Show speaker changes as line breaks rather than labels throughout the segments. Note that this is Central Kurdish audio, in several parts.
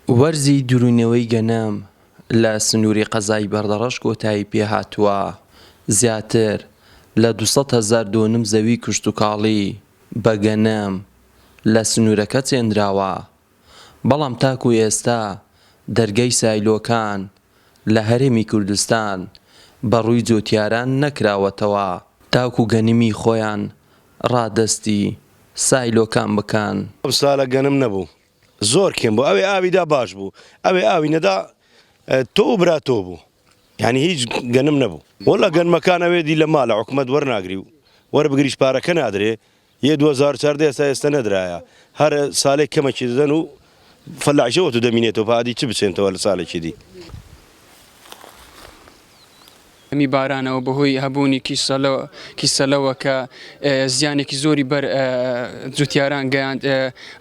وەرزی دروونەوەی گەنم لە سنووری قەزای بەردەڕەش کۆتایی پێهاتووە، زیاتر لە 200 هەزار دۆنم زەوی کشتوکاڵی بە گەنم لە سنوورەکە چێندراوە، بەڵام تاکو ئێستا دەرگەی سایلۆکان لە هەرێمی کوردستان بە ڕووی جوتیاران نەکراوەتەوە تاکو گەنمی خۆیان ڕادەستی سایلۆکان بکەن.
ئەم سالە گەنم نەبوو زۆر کێم بوو ئەوێ ئاوی دا باش بوو ئەوێ ئاوی نەدا تۆ و برا تۆ بوو یعنی هیچ گەنم نەبوو وەڵا گەنمەکان ئەوێ دی لە ماڵە حکومەت وەرناگری و وەربگریش پارەکە نادرێ یە 2014 ئێستا ئێستا نەدرایە هەر سالێک کەمەکی دەدەن و فەلاحیشەوە تو دەمینێتەوە پادی چ بچێنتەوە لە سالێکی دی.
کەمی بارانەوە بەهۆی هەبوونی کیسەلەوە کە زیانێکی زۆری بەر جوتیاران گەیاند،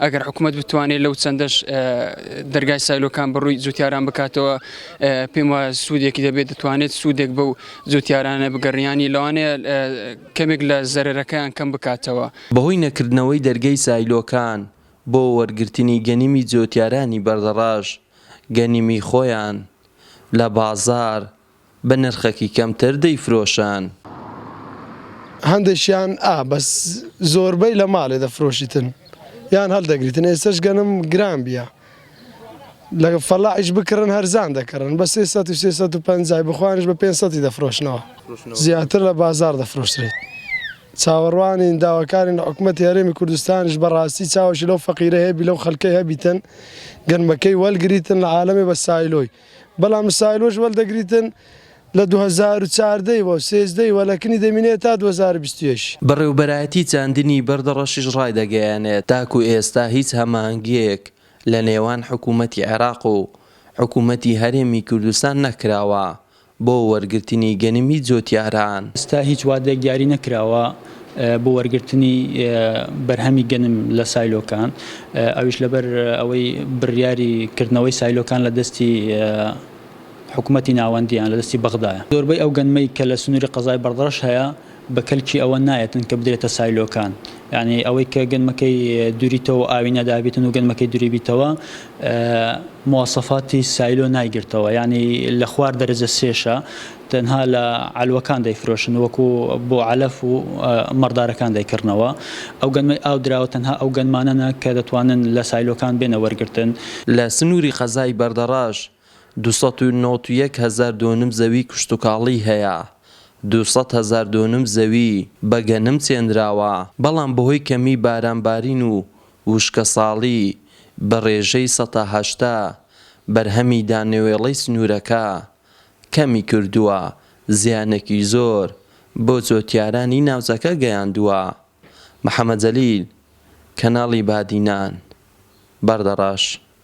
ئەگەر حکومەت بتوانێت لەو چەندەش دەرگای سایلۆکان بەڕووی جوتیاران بکاتەوە پێم وایە سوودێکی دەبێت دەتوانێت سوودێک بەو جوتیارانە بگەڕیانی لەوانەیە کەمێک لە زەرەرەکەیان کەم بکاتەوە.
بەهۆی نەکردنەوەی دەرگەی سایلۆکان بۆ وەرگرتنی گەنمی جوتیارانی بەردەڕەش گەنمی خۆیان لە بازاڕ بە نرخەکی کەمتر دەیفرۆشن.
هەندێکیان ئا بەس زۆربەی لە ماڵێ دەفرۆشیتن یان هەڵدەگریتن ئێستەش گەنم گران بیە لە فەلاحیش بکڕن هەرزان دەکڕن بە 300 و 350 بخوانش بە 500 دەفرۆشنەوە زیاتر لە بازار دەفرۆشرێت چاوەڕوانین داواکارین لە حکومەتی هەرێمی کوردستانیش بەڕاستی چاوەشی لەو فەقیرە هەبی لەو خەلکەی هەبیتن گەنمەکەی وەلگریتن لە عالەمێ بە سایلۆی بەڵام سایلۆش وەلدەگریتن لە 2014 وە 13 وە لە کنی دەمینێ تا 2021.
بەڕێوبەرایەتی چاندنی بەردەڕەشیش ڕایدەگەیەنێت، تاکو ئێستا هیچ هەماهەنگییەک لە نێوان حکومەتی عێراق و حکومەتی هەرێمی کوردستان نەکراوە بۆ وەرگرتنی گەنمی جۆتیاران.
ئێستا هیچ وادەیەک دیاری نەکراوە بۆ وەرگرتنی بەرهەمی گەنم لە سایلۆکان، ئەویش لەبەر ئەوەی بڕیاری کردنەوەی سایلۆکان لە دەستی حکومەتی ناوەندی یان لە دەستی بەغدایە. زۆربەی ئەو گەنمەی کە لە سنووری قەزای بەردەڕەش هەیە بە کەلکی ئەوە نایەتن کە بدرێتە سایلۆکان، یانی ئەوەی کە گەنمەکەی دوریتەوە و ئاوی نەدابیتن و گەنمەکەی دوریبیتەوە مواسەفاتی سایلۆ نایگرتەوە، یانی لە خوار دەرەجە سێشە تەنها لە عەلوەکان دەیفرۆشن وەکو بۆ عەلەف و مەڕدارەکان دەیکڕنەوە، ئەو گەنمەی ئاو دراوە تەنها ئەو گەنمانەنە کە دەتوانن لە سایلۆکان بێنە وەرگرتن.
لە سنووری قەزای بەردەڕەش 291 هەزار دۆنم زەوی کشتوکاڵی هەیە، 200 هەزار دۆنم زەوی بە گەنم چێنراوە، بەڵام بەهۆی کەمی بارانبارین و وشکەساڵی بە رێژەی سەتا 80 بەرهەمی دانەوێڵەی سنوورەکە کەمی کردووە، زیانێکی زۆر بۆ جۆتیارانی ناوچەکە گەیاندووە. محەمەد جەلیل، کەناڵی بادینان، بەردەڕەش.